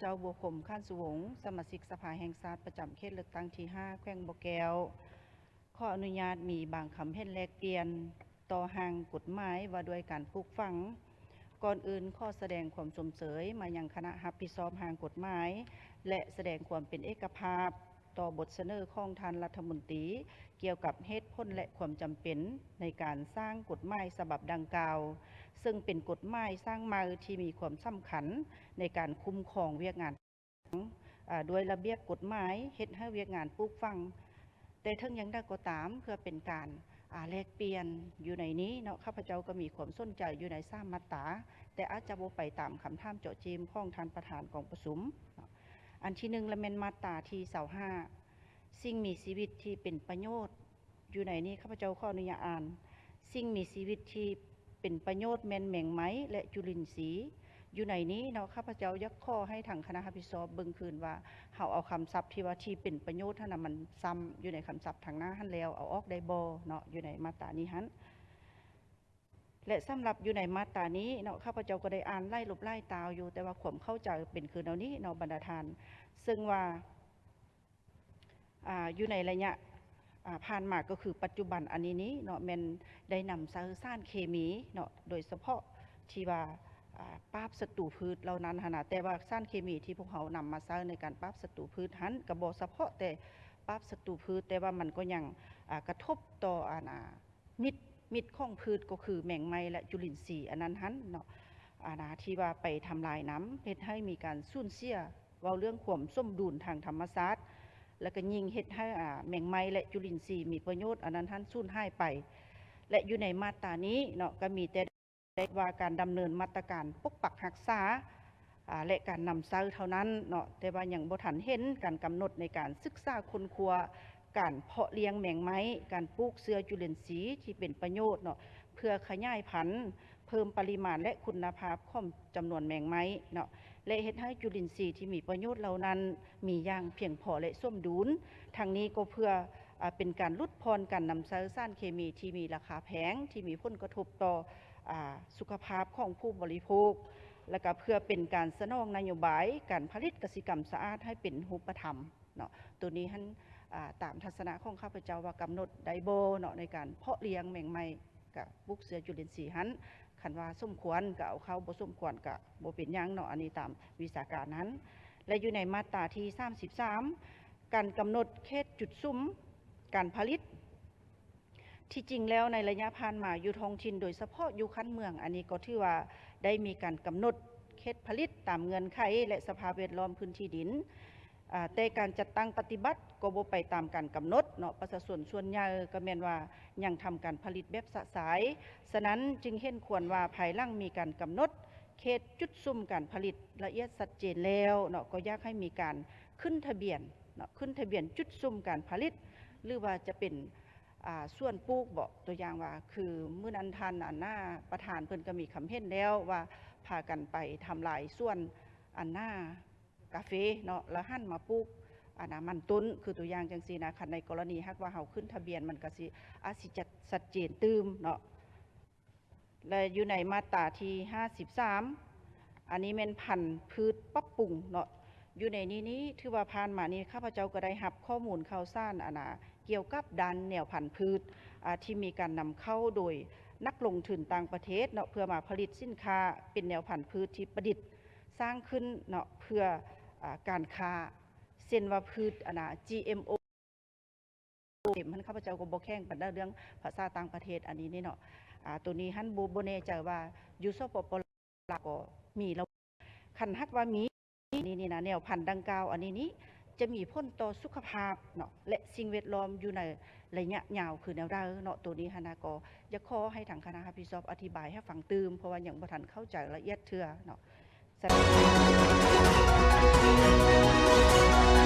ເຈົ້າ ບົວຄົມ ຂານສຸວົງ, ສະມາຊິກສະພາແຫ່ງຊາດປະຈຳເຂດເລືອກຕັ້ງທີຫ້າ ແຂວງບໍ່ແກ້ວ ຂໍອະນຸຍາດມີບາງຄຳເຫັນແລກປ່ຽນຕໍ່ຮ່າງກົດໝາຍວ່າດ້ວຍການປູກຝັງ. ກ່ອນອື່ນ ຂໍສະແດງຄວາມຊົມເຊີຍມາຍັງຄະນະຮັບຜິດຊອບຮ່າງກົດໝາຍ ແລະ ສະແດງຄວາມເປັນເອກະພາບຕໍ່ບົດສະເໜີຂອງທ່ານລັດຖະມົນຕີ ກ່ຽວກັບເຫດຜົນ ແລະ ຄວາມຈຳເປັນໃນການສ້າງກົດໝາຍສະບັບດັ່ງກ່າວ, ເຊິ່ງເປັນກົດໝາຍສ້າງໃໝ່ທີ່ມີຄວາມສຳຄັນໃນການຄຸ້ມຄອງວຽກງານ ອາ ດ້ວຍລະບຽບກົດໝາຍເຮັດໃຫ້ວຽກງານປູກຝັງ. ແຕ່ເຖິງຢ່າງໃດກໍຕາມ, ເພື່ອເປັນການ ອາ ແລກປ່ຽນຢູ່ໃນນີ້ເນາະ, ຂ້າພະເຈົ້າກໍມີຄວາມສົນໃຈຢູ່ໃນສາມມາດຕາ, ແຕ່ອາດຈະບໍ່ໄປຕາມຄຳຖາມເຈາະຈີ້ມຂອງທ່ານປະທານກອງປະຊຸມເນາະ. ອັນທີໜຶ່ງລະແມ່ນມາດຕາທີຊາວຫ້າ ສິ່ງມີຊີວິດທີ່ເປັນປະໂຫຍດ. ຢູ່ໃນນີ້ ຂ້າພະເຈົ້າຂໍອະນຸຍາດອ່ານ, ສິ່ງມີຊີວິດທີ່ເປັນປະໂຫຍດແມ່ນແມງໄມ້ ແລະ ຈຸລິນຊີ. ຢູ່ໃນນີ້ເນາະ, ຂ້າພະເຈົ້າຢາກຂໍໃຫ້ທາງຄະນະຮັບຜິດຊອບເບິ່ງຄືນວ່າ ເຮົາເອົາຄຳສັບທີ່ວ່າທີ່ເປັນປະໂຫຍດຫັ້ນນະ ມັນຊ້ຳຢູ່ໃນຄຳສັບທາງໜ້າຫັ້ນແລ້ວ ເອົາອອກໄດ້ບໍ່ເນາະ, ຢູ່ໃນມາດຕານີ້ຫັ້ນ. ແລະ ສຳລັບຢູ່ໃນມາດຕານີ້ເນາະ, ຂ້າພະເຈົ້າກໍໄດ້ອ່ານຫຼາຍລົບຫຼາຍຕາວຢູ່, ແຕ່ວ່າຄວາມເຂົ້າໃຈເປັນຄືແນວນີ້ເນາະ ບັນດາທ່ານ, ເຊິ່ງວ່າ ອາ ຢູ່ໃນໄລຍະ ອາ ຜ່ານມາ ກໍຄືປັດຈຸບັນອັນນີ້ນີ້ເນາະ ແມ່ນໄດ້ນຳໃຊ້ສານເຄມີເນາະ, ໂດຍສະເພາະທີ່ວ່າ ອາ ປາບສັດຕູພືດເຫຼົ່ານັ້ນຫັ້ນນະ. ແຕ່ວ່າສານເຄມີທີ່ພວກເຮົານຳມາໃຊ້ໃນການປາບສັດຕູພືດຫັ້ນ ກໍບໍ່ສະເພາະແຕ່ປາບສັດຕູພືດ, ແຕ່ວ່າມັນກໍຍັງ ອາ ກະທົບຕໍ່ ອັນ ອາ ມິດ ມິດຂອງພືດ ກໍຄືແມງໄມ້ ແລະ ຈຸລິນຊີອັນນັ້ນຫັ້ນເນາະ, ອັນນາ ທີ່ວ່າໄປທຳລາຍນຳ ເຮັດໃຫ້ມີການສູນເສຍ ເວົ້າເລື່ອງຄວາມສົມດຸນທາງທຳມະຊາດ ແລ້ວກໍຍິ່ງເຮັດໃຫ້ ອາ ແມງໄມ້ ແລະ ຈຸລິນຊີມີປະໂຫຍດອັນນັ້ນຫັ້ນສູນຫາຍໄປ. ແລະ ຢູ່ໃນມາດຕານີ້ເນາະ ກໍມີແຕ່ ແລະ ວ່າການດຳເນີນມາດຕະການປົກປັກຮັກສາ ອາ ແລະ ການນຳໃຊ້ເທົ່ານັ້ນເນາະ, ແຕ່ວ່າຍັງບໍ່ທັນເຫັນການກຳນົດໃນການສຶກສາຄົ້ນຄວ້າ ການເພາະລ້ຽງແມງໄມ້, ການປູກເຊື້ອຈຸລິນຊີທີ່ເປັນປະໂຫຍດເນາະ ເພື່ອຂະຫຍາຍພັນ, ເພີ່ມປະລິມານ ແລະ ຄຸນນະພາບຂອງຈຳນວນແມງໄມ້ເນາະ ແລະ ເຮັດໃຫ້ຈຸລິນຊີທີ່ມີປະໂຫຍດເຫຼົ່ານັ້ນມີຢ່າງພຽງພໍ ແລະ ສົມດຸນ. ທັງນີ້ກໍເພື່ອ ອາ ເປັນການຫຼຸດຜ່ອນການນຳໃຊ້ສານເຄມີທີ່ມີລາຄາແພງ ທີ່ມີຜົນກະທົບຕໍ່ ອາ ສຸຂະພາບຂອງຜູ້ບໍລິໂພກ ແລະ ກະເພື່ອເປັນການສະໜອງນະໂຍບາຍການຜະລິດກະສິກຳສະອາດໃຫ້ເປັນຮູບປະທຳເນາະ. ໂຕນີ້ຫັ້ນ ອາ ຕາມທັດສະນະຂອງຂ້າພະເຈົ້າວ່າກຳນົດໄດ້ບໍ່ເນາະ ໃນການເພາະລ້ຽງແມງໄມ້ ກະປູກເຊື້ອຈຸລິນຊີຫັ້ນ, ຄັນວ່າສົມຄວນກະເອົາເຂົ້າ, ບໍ່ສົມຄວນກະບໍ່ເປັນຫຍັງເນາະ, ອັນນີ້ຕາມວິຊາການຫັ້ນ. ແລະ ຢູ່ໃນມາດຕາທີສາມສິບສາມ ການກຳນົດເຂດຈຸດສຸມການຜະລິດ, ທີ່ຈິງແລ້ວໃນໄລຍະຜ່ານມາຢູ່ທ້ອງຖິ່ນ ໂດຍສະເພາະຢູ່ຂັ້ນເມືອງ, ອັນນີ້ກໍຖືວ່າໄດ້ມີການກຳນົດເຂດຜະລິດຕາມເງື່ອນໄຂ ແລະ ສະພາບແວດລ້ອມພື້ນທີ່ດິນ, ອາ ແຕ່ການຈັດຕັ້ງປະຕິບັດກໍບໍ່ໄປຕາມການກຳນົດເນາະ, ປະຊາຊົນສ່ວນໃຫຍ່ກໍແມ່ນວ່າຍັງທຳການຜະລິດແບບຊະຊາຍ. ສະນັ້ນຈຶ່ງເຫັນຄວນວ່າພາຍຫຼັງມີການກຳນົດເຂດຈຸດສຸມການຜະລິດລະອຽດຊັດເຈນແລ້ວເນາະ, ກໍຢາກໃຫ້ມີການຂຶ້ນທະບຽນເນາະ, ຂຶ້ນທະບຽນຈຸດສຸມການຜະລິດ ຫຼືວ່າຈະເປັນ ອາ ສວນປູກເບາະ, ຕົວຢ່າງວ່າ ຄືມື້ນັ້ນທ່ານ ອັນນາ ປະທານເພິ່ນກໍມີຄຳເຫັນແລ້ວວ່າ ພາກັນໄປທຳລາຍສວນ ອັນນາ ກາເຟເນາະ ແລ້ວຫັນມາປູກ ອັນນາ ມັນຕົ້ນ ຄືຕົວຢ່າງຈັ່ງຊີ້ນະ. ຄັນໃນກໍລະນີຫາກວ່າເຮົາຂຶ້ນທະບຽນ ມັນກໍຊິ ອາດຊິຈະຊັດເຈນຕື່ມເນາະ. ແລະ ຢູ່ໃນມາດຕາທີຫ້າສິບສາມ ອັນນີ້ແມ່ນພັນພືດປັບປຸງເນາະ. ຢູ່ໃນນີ້ນີ້ ຖືວ່າຜ່ານມານີ້ ຂ້າພະເຈົ້າກໍໄດ້ຮັບຂໍ້ມູນຂ່າວສານ ອັນນາ ກ່ຽວກັບດ້ານແນວພັນພືດ ອາ ທີ່ມີການນຳເຂົ້າໂດຍນັກລົງທຶນຕ່າງປະເທດເນາະ ເພື່ອມາຜະລິດສິນຄ້າເປັນແນວພັນພືດທີ່ປະດິດສ້າງຂຶ້ນເນາະ ເພື່ອ ອາ ການຄ້າ ເຊັ່ນວ່າພືດ ອັນນາ ຈີເອັມໂອ ເຕັມຫັ້ນ ຂ້າພະເຈົ້າກໍບໍ່ແຂງປານໃດເລື່ອງພາສາຕ່າງປະເທດອັນນີ້ນີ້ເນາະ. ອາ ໂຕນີ້ຫັ້ນບໍ່ ບໍ່ແນ່ໃຈວ່າຢູ່ ສປປ ລາວ ກໍມີລະ ຄັນຫາກວ່າມີ ນີ້ນີ້ນະ ແນວພັນດັ່ງກ່າວອັນນີ້ນີ້ ຈະມີຜົນຕໍ່ສຸຂະພາບເນາະ ແລະ ສິ່ງແວດລ້ອມຢູ່ໃນໄລຍະຍາວຄືແນວໃດເນາະ. ໂຕນີ້ຫັ້ນນະ ກໍຢາກຂໍໃຫ້ທາງຄະນະຮັບຜິດຊອບອະທິບາຍໃຫ້ຟັງຕື່ມ ເພາະວ່າຍັງບໍ່ທັນເຂົ້າໃຈລະອຽດເທື່ອເນາະ.